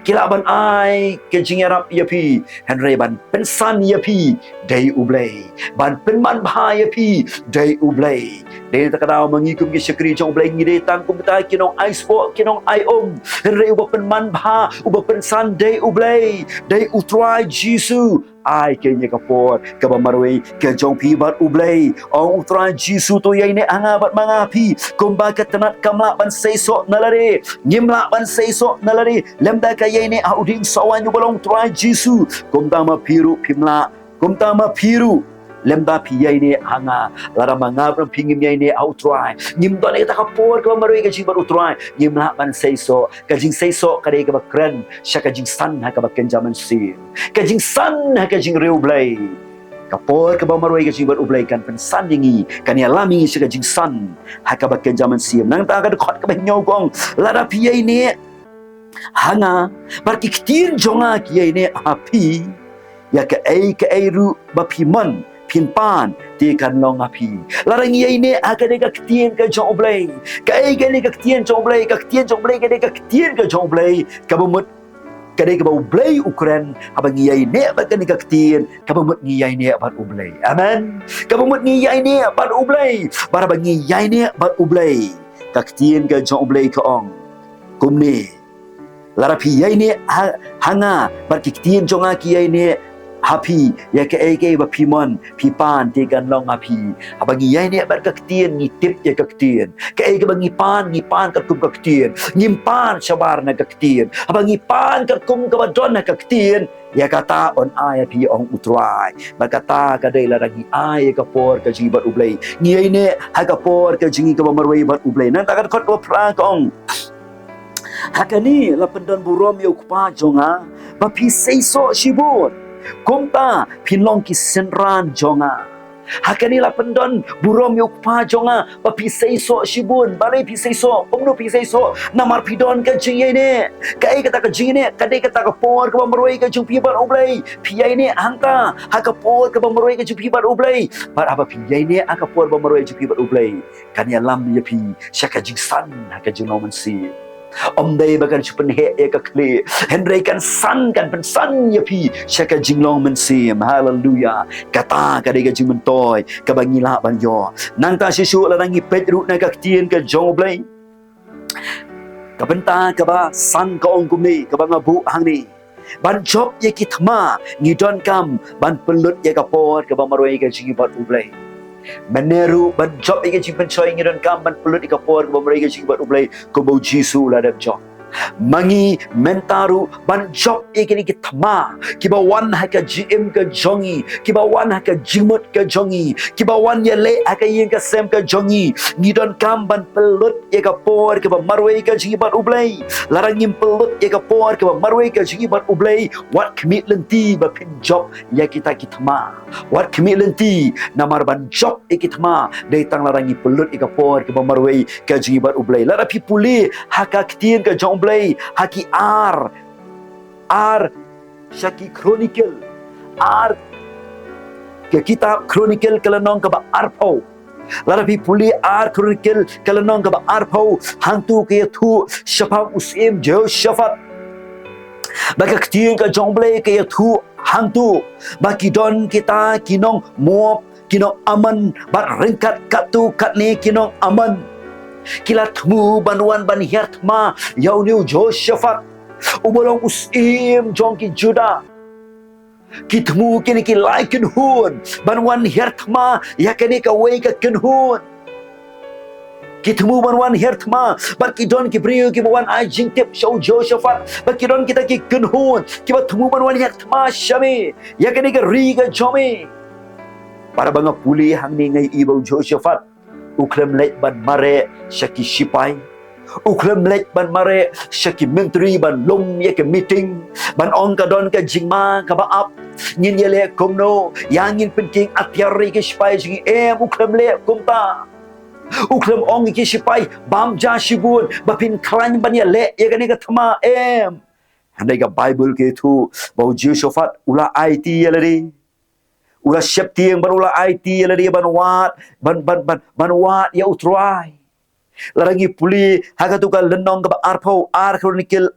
ki lah ban ai ka jingïarap ïa phi, hynrei ban pynsan ïa phi dei U Blei, ban pynman bha ïa phi dei U Blei. Dei na kata ka daw ma ngi kum ki shakri jong U Blei ngi dei tang kum kita ki nongai spah, ki nongai um, hynrei uba pynman bha, uba pynsan dei U Blei, dei U Trai Jisu. Ai kein ïa ka por kaba marwei ka jong phi bad U Blei. Ong U Trai Jisu, to ïaineh ha nga bad ma nga ha phi. Kumba ka tnat kam lah ban seisoh na lade, ngim lah ban seisoh na lade. Lymda ka ïaineh ha u dieng sohwaiñ uba long U Trai Jisu, kumta ma phi ruh phim lah. Kumta ma phi ruh, lymda phi ïaineh ha nga, lada ma nga bad phi ngim ïaineh ha U Trai, ngim don ïa kata ka por kaba marwei ka jong ngi bad U Trai, ngim lah ban seisoh. Ka jingseisoh ka dei kaba kren sha ka jingsan ha kaba kynja mynsiem. Ka jingsan ha ka jingriewblei. Ka por kaba marwei ka jong ngi bad U Blei kan pynsan ïa ngi, kan ïalam ïa ngi sha ka jingsan ha kaba kynja mynsiem. Nangta ka dkhot kaba hynñiew ka ong, lada phi ïaineh ha nga, bad ki ktien jong nga ki ïaineh ha phi, ïa kaei kaei ruh ba phi mon, phin pan, te kan long ha phi. Lada ngi ïaineh ha kane ka ktien ka jong U Blei. Kaei kane ka ktien jong U Blei? Ka ktien jong U Blei ka dei ka ktien ka jong U Blei. Kaba mut ka dei kaba U Blei u kren, haba ngi ïaineh bad kane ka ktien, kaba mut ngi ïaineh bad U Blei. Amen. Kaba mut ngi ïaineh bad U Blei. Bad haba ngi ïaineh bad U Blei, ka ktien ka jong U Blei ka ong kumne: Lada phi ïaineh ha, ha nga, bad ki ktien jong nga ki ïaineh ha phi, ïa kaei kaei ba phi mon, phi pan, te kan long ha phi. Haba ngi ïaineh bad ka ktien, ngi tip ïa ka ktien. Kaei kaba ngi pan, ngi pan katkum ka ktien. Ngim pan shabar na ka ktien. Haba ngi pan katkum kaba don ha ka ktien, ïa kata yn ai ha phi, ong U Trai. Bad kata ka dei lada ngi ai ïa ka por ka jong ngi bad U Blei, ngi ïaineh ha ka por ka jong ngi kaba marwei bad U Blei. Nangta ka dkhot kaba phra ka ong, ha kane la pyndon burom ïa U Kpa jong nga ba phi seisoh shibun. Kumta phin long ki synran jong nga. Ha kane la pyndon burom ïa U Kpa jong nga ba phi seisoh shibun. Balei phi seisoh? Kumno phi seisoh? Namar phi don ka jingïaineh. Kaei kata ka jingïaineh? Ka dei kata ka por kaba marwei ka jong phi bad U Blei. Phi ïaineh hangta ha ka por kaba marwei ka jong phi bad U Blei. Bad haba phi ïaineh ha ka por ba marwei jong phi bad U Blei, kan ïalam ïa phi sha ka jingsan ha ka jinglong mynsiem. Ym dei ba kan shu pynheh ïa ka khlieh, hynrei kan san, kan pynsan ïa phi sha ka jinglong mynsiem. Haleluya. Kata ka dei ka jingmyntoi kaba ngi lah ban ïoh. Nangta shisha lada ngi peit ruh na ka ktien ka jong U Blei, ka bynta kaba san ka ong kumne, kaba nga buh hangne: Ban jop ïa ki thma ngi donkam ban pynlut ïa ka por kaba marwei ka jong ngi bad U Blei. Mynne ruh ban jop ïa ka jingpynshoi ngi donkam ban pynlut ïa ka por kaba marwei ka jong ngi bad U Blei, kumba U Jisu u la dep jop. Ma ngi mynta ruh ban jop ïa kine ki thma kiba wan ha ka jingim ka jong ngi, kiba wan ha ka jingmut ka jong ngi, kiba wan ïaleh ha ka ïing ka sem ka jong ngi, ngi donkam ban pynlut ïa ka por kaba marwei ka jong ngi bad U Blei. Lada ngim pynlut ïa ka por kaba marwei ka jong ngi bad U Blei, wat khmih lynti ba phin jop ïa kita ki thma. Wat khmih lynti, namar ban jop ïa ki thma dei tang lada ngi pynlut ïa ka por kaba marwei ka jong ngi bad U Blei. Lada phi pule ha ka ktien ka jong U Blei, ha ki ar, ar sha ki Chronicle, ar, ka kitab Chronicle ka lynnong kaba arphew. Lada phi pule ar Chronicle ka lynnong kaba arphew, hangto ka ïathuh shaphang u syiem Jehoshaphat. Ba ka ktien ka jong U Blei ka ïathuh hangto ba ki don kita ki nong Moab, ki nong Ammon, bad ryngkat katto katne ki nong Ammon, ki la thmu ban wan ban hiar thma ïa une u Jehoshaphat, uba long u syiem jong ki Judah. Ki thmu kine ki lai kynhun ban wan hiar thma ïa kane kawei ka kynhun. Ki thmu ban wan hiar thma, bad ki don ki briew kiba wan ai jingtip sha u Jehoshaphat ba ki don kita ki kynhun kiba thmu ban wan hiar thma sha me ïa kane ka ri ka jong me. Bad haba nga pule hangne nga ïohi ba u Jehoshaphat u khlem leit ban mareh sha ki shipai. U khlem leit ban mareh sha ki myntri ban lum ïa ka meeting, ban ong ka don ka jingma kaba ap, ngin ïaleh kumno, ïa ngin pynkieng atiar ïa ki shipai jong ngi, em, u khlem leh kumta. U khlem ong ïa ki shipai, bam ja shibun ba phin khlaiñ ban ïaleh ïa kane ka thma, em. Hynrei ka Baibl ka ïathuh ba u Jehoshaphat u la aiti ïa lade. U la sheptieng bad u la aiti ïa lade ban wad, ban, ban, ban, ban wad ïa U Trai. Lada ngi pule ha kato ka lynnong kaba arphew, ar Chronicle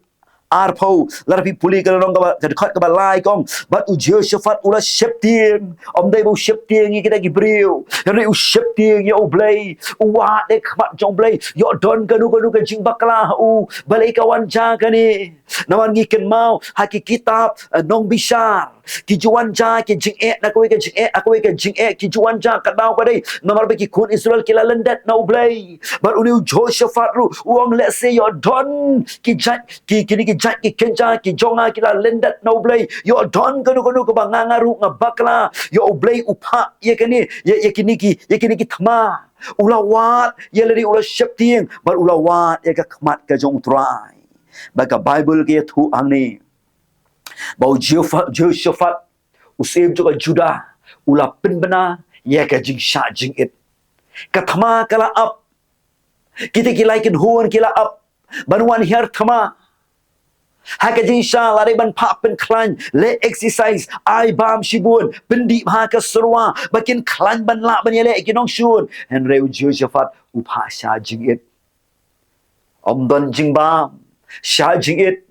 arphew, lada phi pule ka lynnong kaba, ka dkhot kaba lai ka ong, bad u Jehoshaphat u la sheptieng. Ym dei ba u sheptieng ïa kita ki briew, hynrei u sheptieng ïa U Blei. U wad ha khmat jong U Blei, ïoh don kano kano ka jingbakla ha u, balei ka wan ja kane. Namar ngi kynmaw ha ki kitab, eh, Nongbishar, ki ju wan jia ki jingeh na kawei ka jingeh, na kawei ka jingeh, ki ju wan jia ka daw ka dei. Namar ba ki khun Israel ki la lyndet na U Blei. Bad une u Jehoshaphat ruh u ong, lehse ïoh don ki jait, ki, kine ki jait ki kynja ki jong nga ki la lyndet na U Blei. Ïoh don kano kano kaba nga, nga ruh nga bakla. Ïoh U Blei u phah ïa kane, ïa, ïa kine ki, ïa kine ki thma. U la wad ïa lade, u la sheptieng, bad u la wad ïa ka khmat ka jong U Trai. Bad ka Baibl ka ïathuh hangne ba u Jehofa-, Jehoshaphat, u syiem jong ka Judah, u la pynbna ïa ka jingshah jingit. Ka thma ka la ap. Kita ki lai kynhun ki la ap ban wan hiar thma. Ha ka jingshisha la dei ban phah pynkhlaiñ, leh exercise, ai bam shibun, pyndih ha ka syrwa, ba kin khlaiñ ban lah ban ïaleh ki nongshun. Hynrei u Jehoshaphat u phah shah jingit. Ym don jingbam, shah jingit.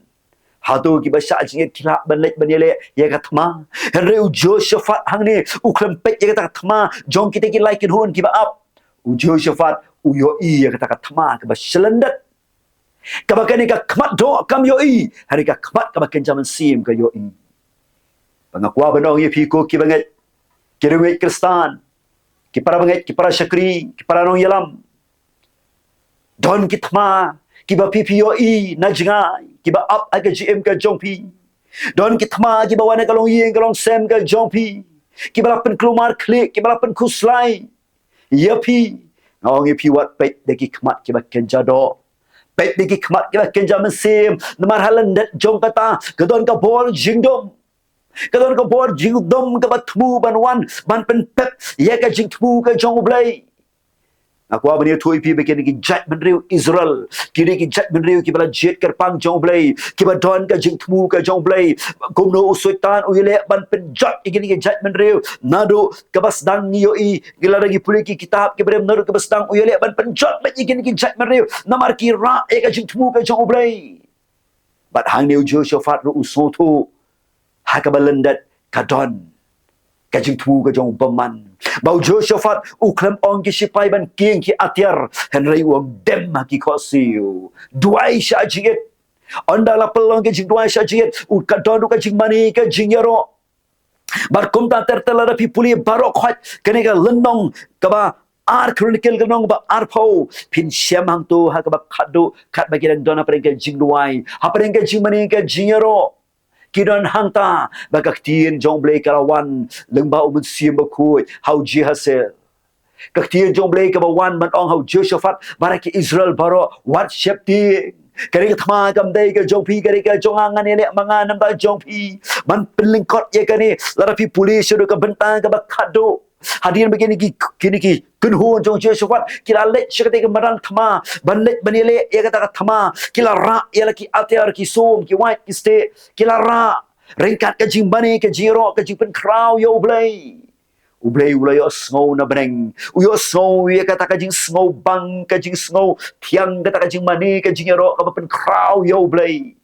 Hato kiba shah jingit ki lah ban leit ban ïaleh ïa ka thma? Hynrei u Jehoshaphat hangne u khlem peit ïa kata ka thma jong kita ki lai kynhun kiba ap. U Jehoshaphat u ïohi ïa kata ka thma kaba shlyndet, kaba kane ka khmat doh kam ïohi, hynrei ka khmat kaba kynja mynsiem ka ïohi. Ba nga kwah ban ong ïa phi ko kiba ngeit, ki riewngeit Khristan, ki para bangeit, ki para shakri, ki para nongïalam. Don ki thma kiba phi, phi ïohi na jngai, kiba ap ha ka jingim ka jong phi. Don ki thma kiba wan ha ka longïing ka longsem ka jong phi, kiba la pynkulmar khlieh, kiba la pynkhuslai ïa phi. Nga ong ïa phi, wat peit da ki khmat kiba kynja doh. Peit da ki khmat kiba kynja mynsiem. Namar ha lyndet jong kata ka don ka bor jingdum. Ka don ka bor jingdum kaba thmu ban wan ban pynpep ïa ka jingthmu ka jong U Blei. Nga kwah ban ïathuh ïa phi ba kine ki jaitbynriew Israel, kine ki jaitbynriew kiba la jied kyrpang jong U Blei, kiba don ka jingthmu ka jong U Blei. Kumno u Soitan u ïaleh ban pynjot ïa kine ki jaitbynriew? Naduh kaba sdang ngi ïohi, ngi la dang ngi pule ki kitab kiba rim, naduh kaba sdang u ïaleh ban pynjot bad ïa kine ki jaitbynriew namar ki rah ïa ka jingthmu ka jong U Blei. Bad hangne u Jehoshaphat ruh u sngewthuh, ha kaba lyndet ka don ka jingthmu ka jong u bymman. Ba u Jehoshaphat u khlem ong ki shipai ban kieng ki atiar, hynrei u ong, dem ha ki khohsiew, duwai shah jingit. Ynda la pynlong ka jingduwai shah jingit, u ka don ruh ka jingmane ka jingïaroh. Bad kumta ter ter lada phi pule baroh khoit kane ka lynnong kaba ar Chronicle, ka lynnong ba arphew, phin shem hangto ha kaba khatduh, katba ki dang don hapdeng ka jingduwai, hapdeng ka jingmane ka jingïaroh. Ki don hangta, ba ka ktien jong U Blei ka la wan lyngba u Mynsiem Bakhuid ha u Jahaziel. Ka ktien jong U Blei kaba wan ban ong ha u Jehoshaphat bad ha ki Israel baroh, wat sheptieng. Ka dei ka thma kam dei ka jong phi, ka dei ka jong nga, ngan ïaleh ma nga na bynta jong phi. Ban pynlyngkot ïa kane, lada phi pule shaduh ka bynta kaba khatduh. Hadien ba kine ki, kine ki kynhun jong u Jehoshaphat ki la leit sha kata ka madan thma, ban leit ban ïaleh ïa kata ka thma, ki la rah ïa la ki atiar, ki sum, ki wait, ki stieh, ki la rah ryngkat ka jingmane ka jingïaroh, ka jingpynkhraw ïa U Blei. U Blei u la ïohsngew na bneng, u ïohsngew ïa kata ka jingsngewbang, ka jingsngewthiang, kata ka jingmane ka jingïaroh kaba pynkhraw ïa U Blei.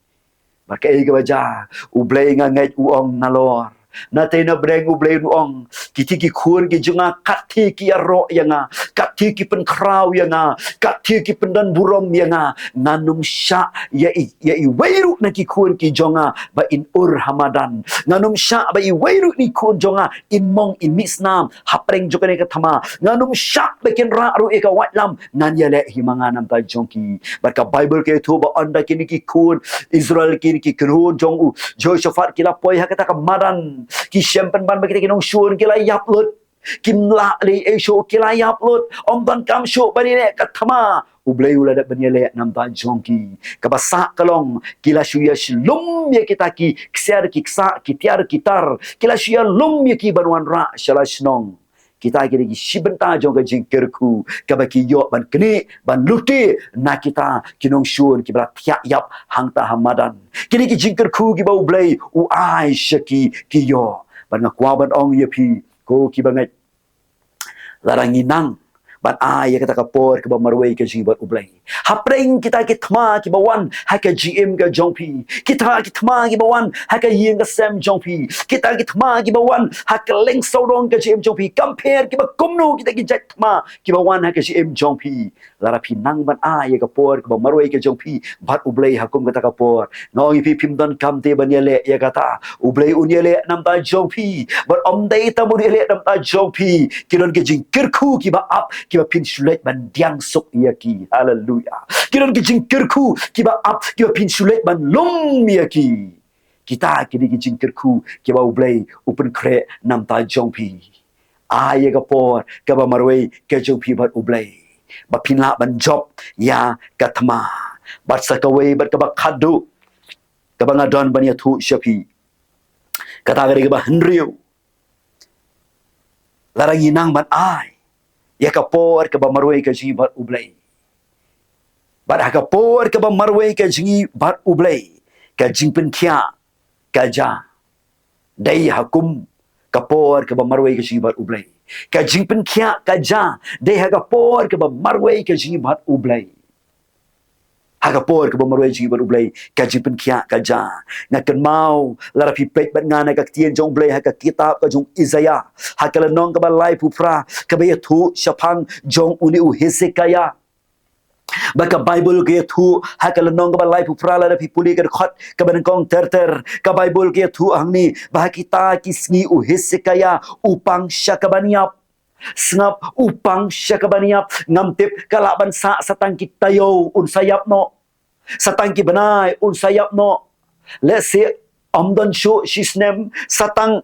Bad kaei kaba jia? U Blei, nga ngeit, u ong, nalor. Nangta na bneng U Blei u ong, kiti ki khun ki jong nga, katto ki ïaroh ïa nga, katto ki pynkhraw ïa nga, katto ki pyndonburom ïa nga, ngan ym shah ïa i, ïa iwei ruh na ki khun ki jong nga ba in ur ha madan. Ngan ym shah ba iwei ruh na ki khun jong nga in mong, in mih snam hapdeng jong kane ka thma. Ngan ym shah ba kin rah ruh ïa ka waitlam ngan ïaleh hi ma nga na bynta jong ki. Bad ka Baibl ka ïathuh ba ynda kine ki khun Israel, kine ki kynhun jong u Jehoshaphat ki la poi ha kata ka madan, ki shem pynban ba kita ki nongshun ki la ïap lut. Kim lah leh ei shuh, ki la ïap lut. Ym donkam shuh ban ïaleh ka thma. U Blei u la dep ban ïaleh na bynta jong ki. Kaba sah ka long, ki la shu ïa lum ïa kita ki ksiar ki ksah, ki tiar ki tar. Ki la shu ïa lum ïa ki ban wanrah sha la shnong. Kita ki dei ki shi bynta jong ka jingkyrkhu kaba ki ïoh ban knieh, ban lute na kita ki nongshun kiba la thiah ïap hangta ha madan. Kine ki jingkyrkhu kiba U Blei u ai sha ki, ki ïoh. Bad nga kwah ban ong ïa phi ko kiba ngeit, lada ngi nang ban ai ïa kata ka por kaba marwei ka jingïabad U Blei. Hapdeng kita ki thma kiba wan ha ka jingim ka jong phi, kita ki thma kiba wan ha ka ïing ka sem jong phi, kita ki thma kiba wan ha ka lyngsawdong ka jingim jong phi, kam pher kiba kumno kita ki jait thma kiba wan ha ka jingim jong phi, lada phi nang ban ai ïa ka por kaba marwei ka jong phi bad U Blei ha kum kata ka por, nga ong ïa phi, phim donkam te ban ïaleh ïa kata. U Blei un ïaleh namar jong phi. Bad ym dei tang ban ïaleh namar jong phi, ki don ki jingkyrkhu kiba ap kiba phin shu leit ban diang suk ïa ki. Haleluya. Ki don ki jingkyrkhu kiba ap kiba phin shu leit ban lum ïa ki. Kita ki dei ki jingkyrkhu kiba U Blei u pynkhreh namar jong phi. Ai ïa ka por kaba marwei ka jong phi bad U Blei, ba phin lah ban jop ïa ka thma. Bad sa kawei bad kaba khatduh kaba nga don ban ïathuh sha phi, kata ka dei kaba hynriew. Lada ngi nang ban ai ïa ka por kaba marwei ka jong ngi bad U Blei, bad ha ka por kaba marwei ka jong ngi bad U Blei, ka jingpynkhiah ka jia dei ha kum ka por kaba marwei ka jong ngi bad U Blei. Ka jingpynkhiah ka jia dei ha ka por kaba marwei ka jong ngi bad U Blei. Ha ka por kaba marwei jong ngi bad U Blei, ka jingpynkhiah ka jia. Nga kynmaw lada phi peit bad nga na ka ktien jong U Blei ha ka kitab ka jong u Isaiah, ha ka lynnong kaba laiphew phra, kaba ïathuh shaphang jong une u Hezekiah. Ba ka Baibl ka ïathuh ha ka lynnong kaba laiphew phra, lada phi pule ka dkhot kaba nyngkong ter ter, ka Baibl ka ïathuh hangne ba ha kita ki sngi u Hezekiah u pang sha kaban ïap. Sngap, u pang sha kaban ïap. Ngam tip, ka lah ban sah sa tang ki taïew un sa ïap noh. Sa tang ki bnai un sa ïap noh. Lehse ym don shuh shi snem, sa tang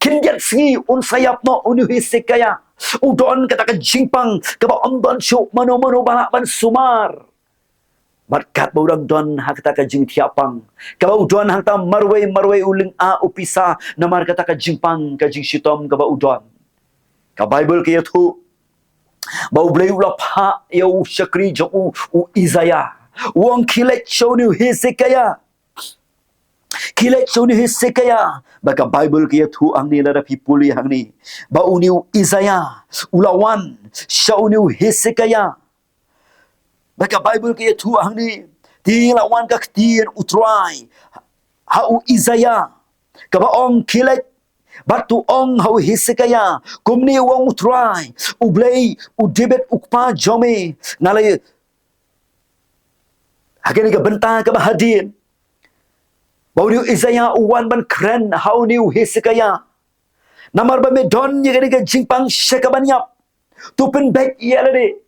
khyndiat sngi un sa ïap noh une u Hezekiah. U don kata ka jingpang kaba ym don shuh mano mano ba lah ban sumar. Bad katba u dang don ha kata ka jingthiah pang, kaba u don hangta marwei marwei u lyngngoh u pisa namar kata ka jingpang ka jingshitom kaba u don, ka Baibl ka ïathuh ba U Blei u la phah ïa u shakri jong u, u Isaiah. U ong, khie leit sha une u Hezekiah. Khie leit sha une u Hezekiah. Ba ka Baibl ka ïathuh hangne, lada phi pule hangne, ba une u Isaiah u la wan sha une u Hezekiah. Ba ka Baibl ka ïathuh hangne, te la wan ka ktien U Trai ha u Isaiah, kaba ong, khie leit bad to ong ha u Hezekiah, kumne u ong U Trai, U Blei u David u kpa jong me, nga la, ha kane ka bynta kaba hadien, ba une u Isaiah u wan ban kren ha une u Hezekiah. Namar ba me don ïa kane ka jingpang sha kaban ïap, to pynbeit ïa lade.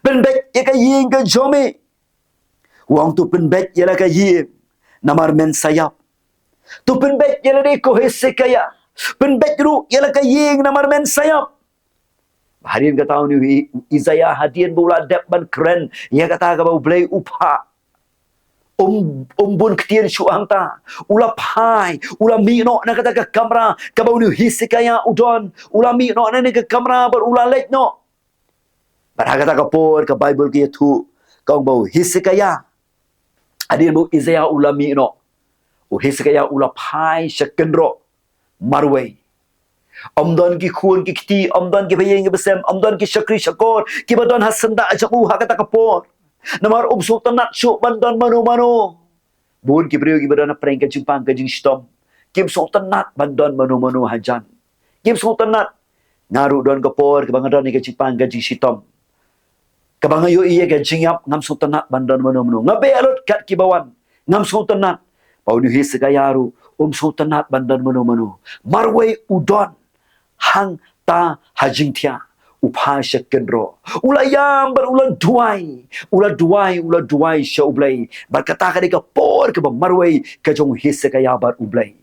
Pynbeit ïa ka ïing ka jong me. U ong, to pynbeit ïa la ka ïing namar men sa ïap. To pynbeit ïa lade ko Hezekiah. Pynbeit ruh ïa la ka ïing namar men sa ïap. Hadien kata une u Isaiah, hadien ba u la dep ban kren ïa kata kaba U Blei u phah, um, um bun ktien shuh hangta. U la phai, u la mih noh na kata ka kamra kaba une u Hezekiah u don. U la mih noh na kane ka kamra bad u la leit noh. Bad ha kata ka por ka Baibl ka ïathuh, ka ong ba u Hezekiah, hadien ba u Isaiah u la mih noh, u Hezekiah u la phai sha kynroh marwei. Ym don ki khun ki kti, ym don kiba ïing kiba sem, ym don ki shakri shakor kiba don ha syndah jong u ha kata ka por. Namar um sngewtynnat shuh ban don mano mano. Bun ki briew kiba don hapdeng ka jingpang ka jingshitom, kim sngewtynnat ban don mano mano hajan. Kim sngewtynnat. Nga ruh don ka por kaba nga don ha ka jingpang ka jingshitom, kaba nga ïohi ïa ka jingïap, ngam sngewtynnat ban don mano mano. Nga beh lut kat kiba wan, ngam sngewtynnat. Ba une u Hezekiah ruh um sngewtynnat ban don mano mano. Marwei u don hangta ha jingthiah, u phai sha kynroh. U la ïam bad u la duwai, u la duwai, u la duwai sha U Blei. Bad kata ka dei ka por kaba marwei ka jong u Hezekiah bad U Blei.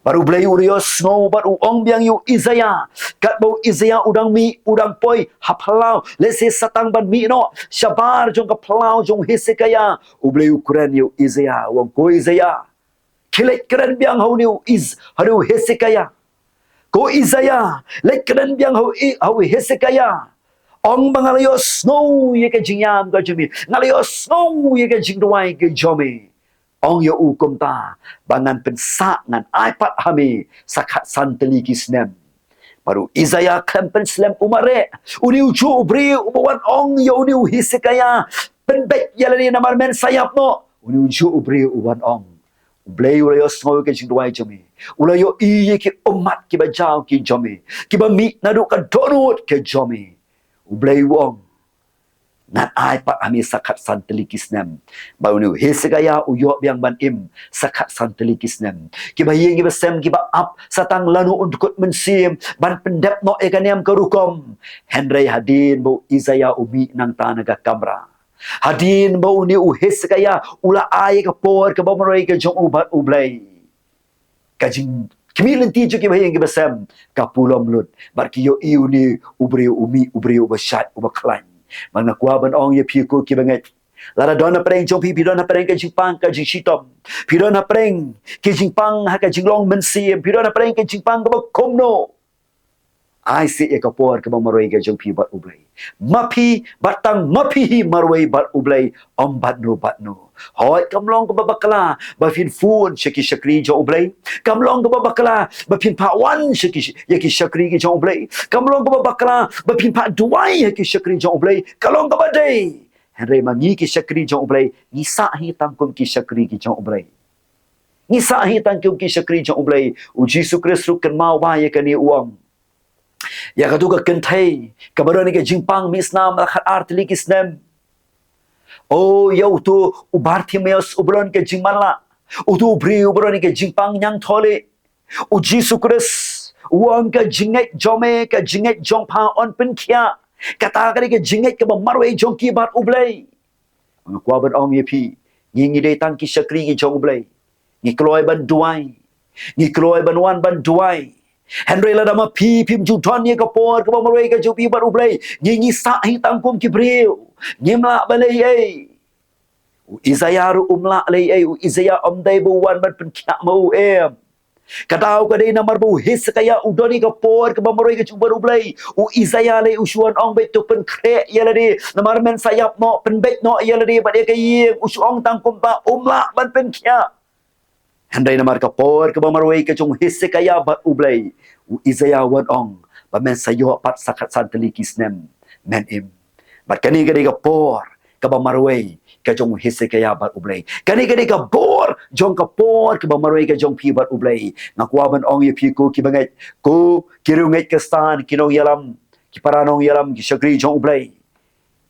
Bad U Blei u la ïohsngew bad u ong biang ïa u Isaiah. Katba u Isaiah u dang mih, u dang poi ha phyllaw, lehse sa tang ban mih noh shabar jong ka phyllaw jong u Hezekiah, U Blei u kren ïa u Isaiah, u ong, ko Isaiah, khie leit kren biang ha une u Is, ha une u Hezekiah. Ko Isaiah, leit kren biang ha u I-, ha u Hezekiah. Ong ba nga la ïohsngew ïa ka jingïam ka jong me, nga la ïohsngew ïa ka jingduwai ka jong me. Ong ïa u kumta, ba ngan pynsah, ngan ai pat ha me sa khatsan tylli ki snem. Bad u Isaiah khlem pynslem u mareh. Une u juh u briew uba wan ong ïa une u Hezekiah, pynbeit ïa lade namar men sa ïap noh. Une u juh u briew u wan ong, U Blei u la ïohsngew ïa ka jingduwai jong me. U la ïohi ïa ki ummat kiba jaw ki jong me, kiba mih naduh ka dohnud ka jong me. U Blei u ong, ngan ai pat ha me sa khatsan tylli ki snem. Bad une u Hezekiah u ïoh biang ban im sa khatsan tylli ki snem. Kiba ïing kiba sem kiba ap, sa tang lano un kut mynsiem ban pyndep noh ïa ka niam ka rukom. Hynrei hadien ba u Isaiah u mih nangta na ka kamra, hadien ba une u Hezekiah u la ai ïa ka por kaba marwei ka jong u bad U Blei, ka jingkhmih lynti jong kiba ïing kiba sem ka pulom lut. Bad ki ïohi une u briew u mih, u briew uba shait, uba khlaiñ. Bad nga kwah ban ong ïa phi ko kiba ngeit, lada don hapdeng jong phi, phi don hapdeng ka jingpang ka jingshitom, phi don hapdeng ki jingpang ha ka jinglong mynsiem, phi don hapdeng ka jingpang kaba kumno, ai seh ïa ka por kaba marwei ka jong phi bad U Blei. Ma phi, bad tang ma phi hi marwei bad U Blei, ym bad no bad no. Hooid, kam long kaba bakla ba phin phone sha ki shakri jong U Blei. Kam long kaba bakla ba phin phah wan sha ki, ïa ki shakri ki jong U Blei. Kam long kaba bakla ba phin phah duwai ïa ki shakri jong U Blei. Ka long kaba dei. Hynrei ma ngi ki shakri jong U Blei, ngi sah hi tang kum ki shakri ki jong U Blei. Ngi sah hi tang kum ki shakri jong U Blei. U Jisu Khrist ruh kynmaw bha ïa kane, u ong, ïa kato ka kynthei kaba don ïa ka jingpang mih snam la khatar tylli ki snem. O, ïa uto u Bartimaeus uba don ka jingmanlah, uto u briew uba don ïa ka jingpang ñiangthohlieh. U Jisu Khrist u ong, ka jingngeit jong me, ka jingngeit jong pha yn pynkhiah. Kata ka dei ka jingngeit kaba marwei jong ki bad U Blei. Nga kwah ban ong ïa phi, ngi, ngi dei tang ki shakri ki jong U Blei. Ngi kloi ban duwai. Ngi kloi ban wan ban duwai. Hynrei lada ma phi phim ju don ïa ka por kaba marwei ka jong phi bad U Blei, ngi, ngi sah hi tang kum ki briew. Ngim lah ban leh ei ei. U Isaiah ruh um lah leh ei ei. U Isaiah ym dei ba u wan ban pynkhiah ma u, em. Ka daw ka dei namar ba u Hezekiah u don ïa ka por kaba marwei ka jong u bad U Blei. U Isaiah lei u shu wan ong beit to pynkhreh ïa lade namar men sa ïap noh, pynbeit noh ïa lade bad ïa ka ïing. U shu ong tang kumta, um lah ban pynkhiah. Hynrei namar ka por kaba marwei ka jong u Hezekiah bad U Blei, u Isaiah wan ong ba men sa ïoh pat sa khatsan tylli ki snem, men im. Bad kane ka dei ka por kaba marwei ka jong u Hezekiah bad U Blei. Kane ka dei ka bor jong ka por kaba marwei ka jong phi bad U Blei. Nga kwah ban ong ïa phi ko kiba ngeit, ko ki riewngeit Khristan, ki nongïalam, ki para nongïalam, ki shakri jong U Blei.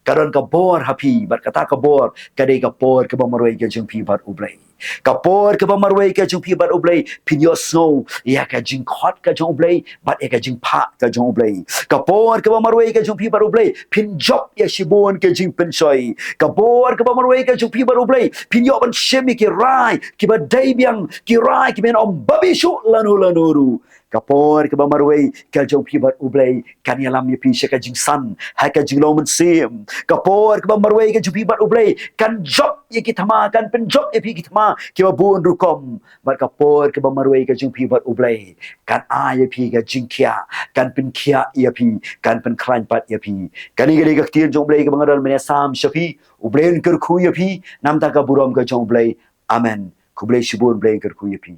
Ka don ka bor ha phi, bad kata ka bor ka dei ka por kaba marwei ka jong phi bad U Blei. Ka por kaba marwei ka jong phi bad U Blei, phin ïohsngew ïa ka jingkhot ka jong U Blei bad ïa ka jingphah ka jong U Blei. Ka por kaba marwei ka jong phi bad U Blei, phin jop ïa shibun ka jingpynshoi. Ka por kaba marwei ka jong phi bad U Blei, phin ïoh ban shim ïa ki rai kiba dei biang, ki rai kiba ym babiang shuh lano lano ruh. Ka por kaba marwei ka jong phi bad U Blei kan ïalam ïa phi sha ka jingsan ha ka jinglong mynsiem. Ka por kaba marwei ka jong phi bad U Blei kan jop ïa ki thma, kan pynjop ïa phi ki thma kiba bun rukom. Bad ka por kaba marwei ka jong phi bad U Blei kan ai ïa phi ka jingkhiah, kan pynkhiah ïa phi, kan pynkhlaiñ pat ïa phi. Kane ka dei ka ktien jong U Blei kaba nga don ban ïasam sha phi. U Blei un kyrkhu ïa phi namar ka burom ka jong U Blei. Amen. Khublei shibun, U Blei un kyrkhu ïa phi.